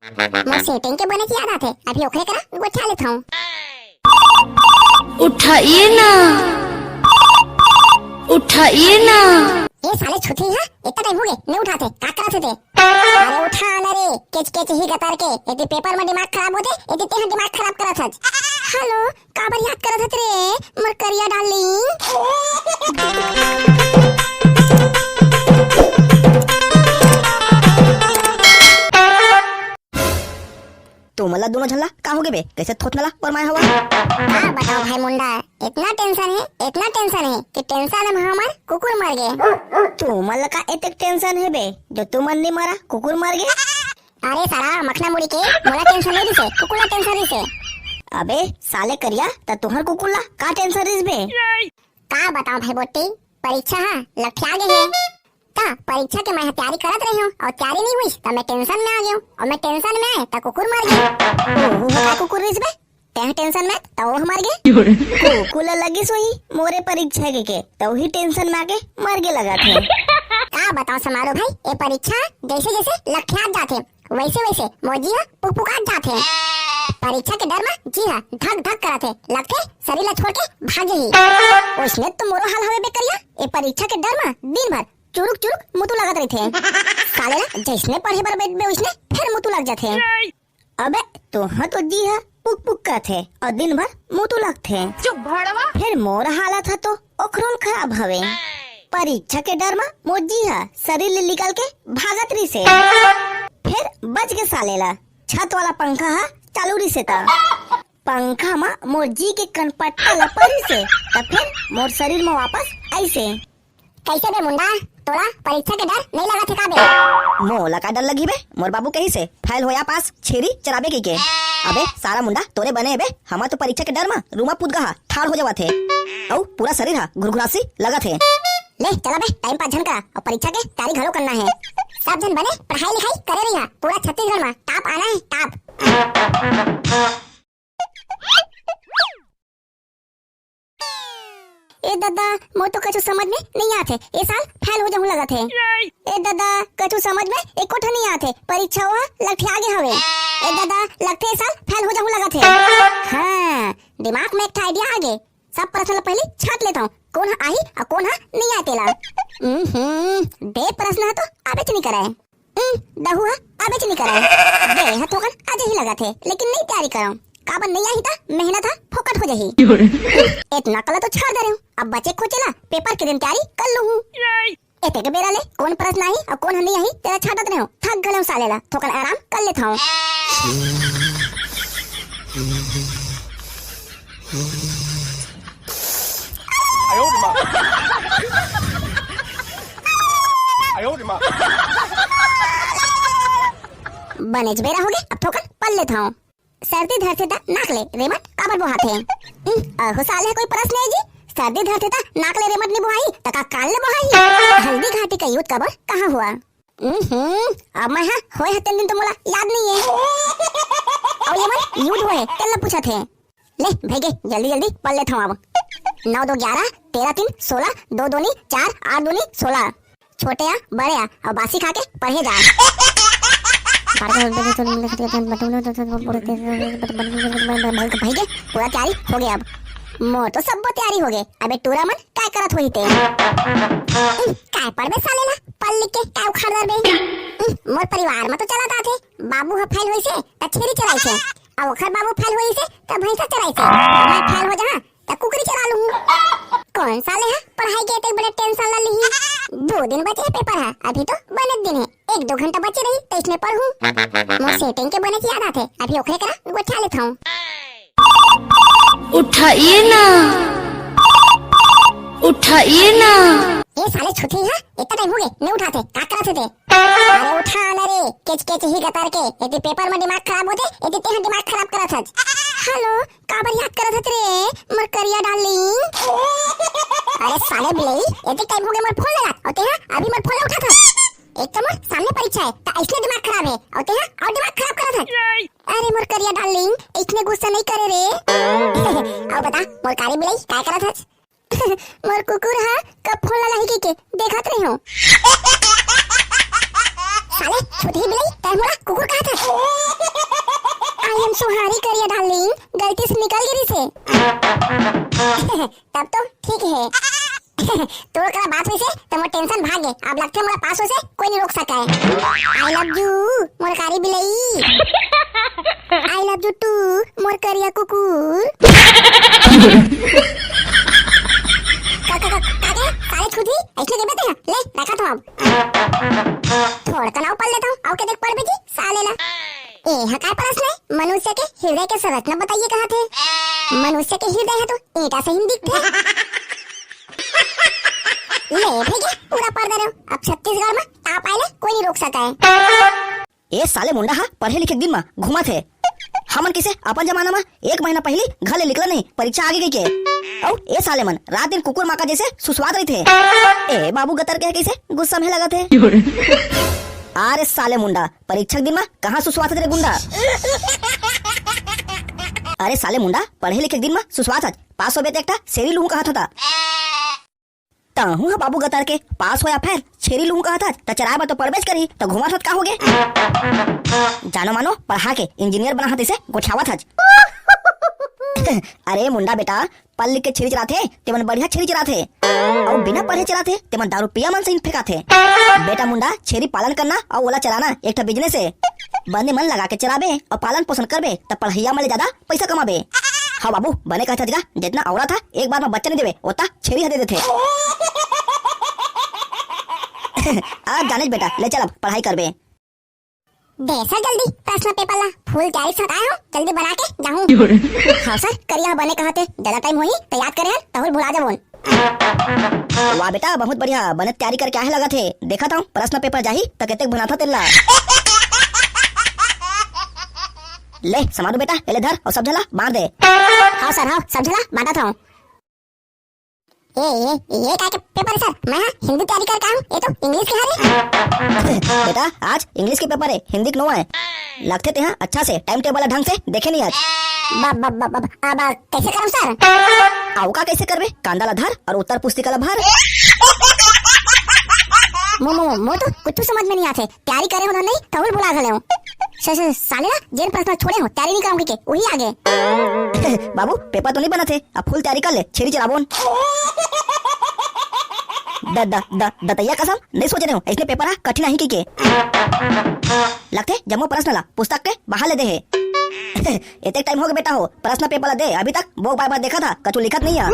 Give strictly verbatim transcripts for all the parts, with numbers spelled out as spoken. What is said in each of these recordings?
मोर setting के बने याद आथे, अभी ओकरे करा गोठिया लेथंव। उठाइए ना, उठाइए ना। ए साले छुथी हा, इतना टाइम हो गए, नहीं उठाथे, का करत हे ते? अरे उठा ना रे, केच केच ही गतर के, एती पेपर में दिमाग खराब होथे, एती तेहा दिमाग खराब करत हस। हेलो, काबर याद करत हस रे, मोर करिया डार्लिंग? तुमन ला दोनों झन ला का होगे बे? कैसे थोथना ला परमाए हवा? का बताओ भाई मुंडा, इतना टेंशन है, इतना टेंशन है कि टेंशन में हमार कुकुर मर गए। तुमन ला का एतेक टेंशन है बे, जो तुमन नहीं मरा, कुकुर मर गए? अरे सारा मखना मुड़ी के, मोला टेंशन नहीं दिसे, कुकुर ला टेंशन दिसे। अबे साले करिया, त तुहर कुकुर ला का टेंशन दिस बे? का बताओ भाई बोटी, परीक्षा हा लठिया गे हे। त परीक्षा के मैं तैयारी करत रहे हूँ और तैयारी नहीं हुई, त मैं टेंशन में आ गया हूँ और मैं टेंशन में आए त कुकुर मर गया। ओहो, का कुकुर रिस बे? तें टेंशन में त ओह मर गे। कुकुर ला लगिस होही मोरे परीक्षा के, के त वही टेंशन में आके मर गे लगा थे। का बताओ समारोह भाई, ये परीक्षा जैसे जैसे लठियात जाथे, वैसे वैसे मोर जी हा पुकपुकात जाथे। परीक्षा के डर में जी हा धक धक करत हे, लगथे शरीर ला छोड़ के भाग जाही। उसने तो मोरो हाल हवे बे करिया, ये परीक्षा के डर में दिन भर चुरुक चुरुक मुतु लगत रहिथे। साले ला जैसने पढ़े बर बैठबे, उसने फिर मुतु लग जाथे। अबे तोहा तो जी हा पुक पुक करथे और दिन भर मुतु लगथे। चुप भड़वा। फिर मोर हालत हा तो ओखरोल खराब हवे। परीक्षा के डर मा मोर जी हा शरीर ले निकल के भागत रिसे। फिर बच के साले ला छत वाला पंखा हा चालू रिसे त पंखा मा मोर जी के कनपट्टा ला परिसे, त फिर मोर शरीर मा वापस आइसे। कैसे बे मुंडा, तोला परीक्षा के डर नहीं लगत हे का बे? मोला का डर लगही बे? मोर बाबू कहिसे, "फेल होया पास, छेरी चराबे" कहिके। अबे सारा मुंडा, तोरे बने हे बे, हमर तो परीक्षा के डर मा रूमा पुदगा हा ठाड़ हो जावत हे, अउ पूरा शरीर हा घुरघुरासी लगत हे। ले चला बे, टाइम पास झन करा, अउ परीक्षा के तैयारी घलो करना हे। सब झन बने पढ़ाई लिखाई करे रहिहा, पूरा छत्तीसगढ़ मा टॉप आना हे, टॉप। ए ददा, मोर तो कछु समझ में नहीं आथे, ए साल फेल हो जाहूं लगत हे। ए ददा, कछु समझ में एको ठन नहीं आथे, परीक्षा ओहा लठिया गे हवे। ए ददा, लगथे ए साल फेल हो जाहूं लगत हे। हाँ, दिमाग में एक ठा आइडिया आ गे, सब प्रश्न ला पहली छांट लेथंव, कोन हा आही अउ कोन हा नहीं आय तेला। हम्म, दे प्रश्न हा तो आबेच नहीं करे। उम, दहू हा आबेच नहीं करे। दे हा थोकन आ जाही लगत हे, लेकिन नहीं तैयारी करंव। काबर नहीं आही त मेहनत हा फोकट हो जाही। इतना कला तो छाड़ दे रहे हूँ, अब बचे खोचे ला पेपर के दिन तैयारी कर लूँ हूँ। एते के बेरा ले कोन प्रश्न आही अउ कोन हा नहीं आही, तेला छाटत रहे हूँ। थक गले हूँ साले ला, थोकन आराम कर लेथंव। बनेच बेरा होगे, अब थोकन पल लेथंव। सर्दी धरथे त नाक ले रेमट काबर बोहाथे? उम, अहो साले, कोई प्रश्न हे जी? सर्दी धरथे त नाक ले रेमट नहीं बोहाही, त का कान ले बोहाही? हल्दी घाटी का युद्ध कबर कहाँ हुआ? उहुं, अब मैं हा होए हा तेन दिन तो मोला याद नहीं हे। अउ ये मन युद्ध होए, तेन ला पूछत हे। ले, भइगे, जल्दी जल्दी पढ़ लेथंव अब। नौ दो ग्यारह, तेरह तीन सोलह, दो दूनी चार, आठ दूनी सोलह। छोटे आ, बड़े आ, अउ बासी खा के पढ़े जा। भइगे, पूरा तैयारी होगे अब। मोर तो सब्बो तैयारी होगे। अबे टूरा मन, काय करत होही ते? उम, काय पढ़बे साले ला? पढ़ लिख के काय उखाड़ डरबे? उम, मोर परिवार म तो चलत आथे, बाबू ह फेल होइसे त छेरी चराइसे, अउ ओखर बाबू फेल होइसे त भैंसा चराइसे, अउ मैं फेल हो जाहां त कुकरी चरा लूं। कोन साले ह पढ़ाई के एतेक बड़े टेंशन ला लिही? दो दिन बचे हे पेपर ह, अभी तो बने दिन हे, एक दो घंटा बचे रही त इसने पढ़ूं। मोर सेटिंग के बने याद आथे, अभी ओखरे करा गोठिया लेथंव। उठाइए ना, उठाइए ना। ए साले छुथी हा, इतना टाइम होगे, नहीं उठाथे, का करत हे ते? अरे उठा ना रे, केच केच ही गतर के, एती पेपर में दिमाग खराब होथे, एती तेहा दिमाग खराब करत हस। हेलो, काबर याद करत हस रे, मोर करिया डार्लिंग? अरे साले बिलई, एती टाइम होगे मोर फोन लगात, अउ तेहा अभी मोर फोन ला उठात हस। एक तो मोर सामने परीक्षा हे, त अइसने दिमाग खराब हे, अउ तेहा अउ दिमाग खराब करत हस। अरे मोर करिया डार्लिंग, इसने गुस्सा नहीं करे रे। अउ बता, मोर कारी बिलई काय करत हस? मोर कुकुर हा कब फोन ला लाही के देखत रहे हूँ। साले छुथी बिलई, तैं मोला कुकुर कहत हस? Sorry करिया डार्लिंग, गलती से निकल गे रिहिसे। तब तो ठीक हे। तोर करा बात होइसे त मोर टेंशन भागे। अब लगथे मोला पास होइसे कोई नहीं रोक सकय। I love you मोर कारी बिलई। I love you too मोर करिया कुकुर। का, का, का, का गे? साले छुदी, ऐसने के बते हैं? ले, रखा तो अब। थोड़ का नाव पढ़ लेता हूँ, आओ के देख पढ़ बेटी, साले ला। ए, हाँ, काय प्रश्न हे? मनुष्य के हृदय के संरचना बताइए कहा थे। मनुष्य के हृदय हे तो ईंटा से ही दिखथे। ले, ठीक हे, पूरा पढ़ दे रहे हो। अब छत्तीसगढ़ में ताप आए ले कोई नहीं रोक सकय। ए साले मुंडा हा पढ़े लिखे के दिन म घूमत हे। हमन किसे अपन जमाना म एक महीना पहिली घर ले निकला नहीं, परीक्षा आगे कहिके। अउ ए साले मन रात दिन कुकुर माका जैसे सुसवात रहिथे। ए बाबू गतर के कइसे गुस्सा में लगत हे। अरे साले मुंडा, परीक्षा के दिन म कहाँ सुसवात रे गुंडा? अरे साले मुंडा, पढ़े लिखे के दिन म सुसवात हच, पास होबे त एक ठा छेरी लूहूं कहत हता। तहूं ह बाबू गतर के पास होया फेर छेरी लूहूं कहत हच, त चराए बर तो पड़बेच करही, त घुमात हच का होगे? जानो मानो पढ़ा के इंजीनियर बना हच, इसे गोठियावत हच। अरे मुंडा बेटा, पढ़ लिख के छेरी चराथे, तेमन बढ़िया छेरी चराथे। अउ बिना पढ़े चराथे, तेमन दारू पिया मन से फेंकाथे। बेटा मुंडा, छेरी पालन करना अउ ओला चराना एक ठा बिजनेस हे। बने मन लगा के चराबे अउ पालन पोषण करबे, त पढ़इया मन ले ज्यादा पइसा कमाबे। हाँ बाबू, बने कहत हच गा, जितना औरत ह एक बार म बच्चा नहीं देवे, ओतना छेरी ह दे देथे। अब जानेच बेटा, ले चल अब पढ़ाई करबे। दे सर जल्दी प्रश्न पेपर ला, फुल तैयारी से आए हो, जल्दी बना के जाहूं। हाँ सर, करिया बने कहत हे, ज्यादा टाइम होही त याद करे हन, तहुल भुला जाबोन। वाह बेटा, बहुत बढ़िया, बने तैयारी करके आहे लगत हे। देखत हूँ प्रश्न पेपर जाही त कतेक भुनाथा तेला। ले समारू बेटा, एले धर अउ सब झला बांट दे। हाँ सर, हाँ, सब झला बांटत हूँ। ए, ए, ए काय के पेपर हे सर? मैं हा हिंदी तैयारी करके आऊं, ये तो इंग्लिश के हरे। बेटा, आज इंग्लिश के पेपर हे, हिंदी के नोहय। लगथे तेहा अच्छा से टाइम टेबल ला ढंग से देखे नहीं आज। बब, बब, बब, बब, अब कइसे करम सर? अउ का कइसे करबे? कांदा ला धर अउ उत्तर पुस्तिका ला भर। मो, मो, मो तो कुछ समझ में नहीं आथे। तैयारी करे हो ना नहीं, तहुल भुला घले हो। स-, स-, साले ना जेन प्रश्न छोड़े हो, तैयारी नहीं करम कहिके, वही आगे। बाबू, पेपर तो नहीं बनत हे, अब फुल तैयारी कर ले, छेरी चराबोन। द, द, द, दतैया कसम, नहीं सोचे रहे हो, इसने पेपर हा कठिन आही कहिके। लगथे जम्मो प्रश्न ला पुस्तक के बाहर ले दे हे। एतेक टाइम हो गया बेटा हो, प्रश्न पेपर ला दे, अभी तक बोक बार बार देखा था, कछु लिखत नहीं है।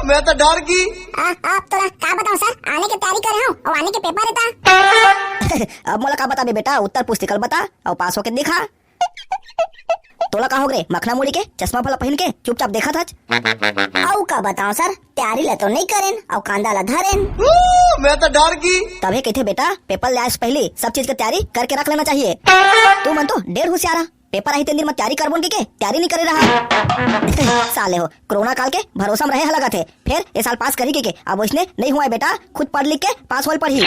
मैं तो डर गई। आ, आप तोला का बताऊं सर, आने के तैयारी करे हो, और आने के पेपर रहता। अब मोला का बताबे बेटा, उत्तर पुस्तिका ल बता, और पास होके दिखा। तोला का हो गे, मखना मुड़ी के चश्मा भला पहिन के चुपचाप देखत हच। अउ का बताओ सर, तैयारी ला तो नहीं करेन, अउ कांदा ला धरेन। मैं तो डर गई। तभे कहिथे बेटा, पेपर ले आए से पहले सब चीज के तैयारी करके रख लेना चाहिए। तू मन तो डेढ़ होशियार हा। पेपर आही तेन दिन म तैयारी करबोन कहिके तैयारी नहीं करे रहा। साले हो, कोरोना काल के भरोसा में रहे हा लगत हे, फेर ए साल पास करही कहिके। अब वइसने नहीं हुआ है बेटा, खुद पढ़ लिख के पास होल पड़ही।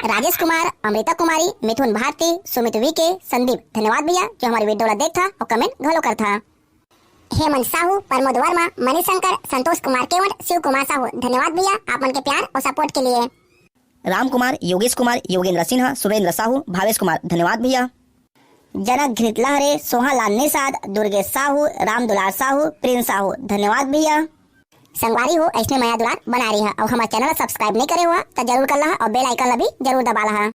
राजेश कुमार, अमृता कुमारी, मिथुन भारती, सुमित वी के, संदीप, धन्यवाद भैया जो हमारे वीडियो ला देखथा और कमेंट घलो करथा। हेमंत साहू, प्रमोद वर्मा, मनीष शंकर, संतोष कुमार केवट, शिव कुमार साहू, धन्यवाद भैया आप मन के प्यार और सपोर्ट के लिए। राम कुमार, योगेश कुमार, योगेंद्र सिन्हा, सुरेंद्र साहू, भावेश कुमार, धन्यवाद भैया। जनक घृतलहरे, सोहालाल निषाद, दुर्गेश साहू, राम दुलार साहू, प्रिंस साहू, धन्यवाद भैया। संगवारी हो, ऐसने मया दुलार बना रही है। और हमारे चैनल ला सब्सक्राइब नहीं करे हुआ तो जरूर कर लहा और बेल आइकन ला भी जरूर दबा लहा।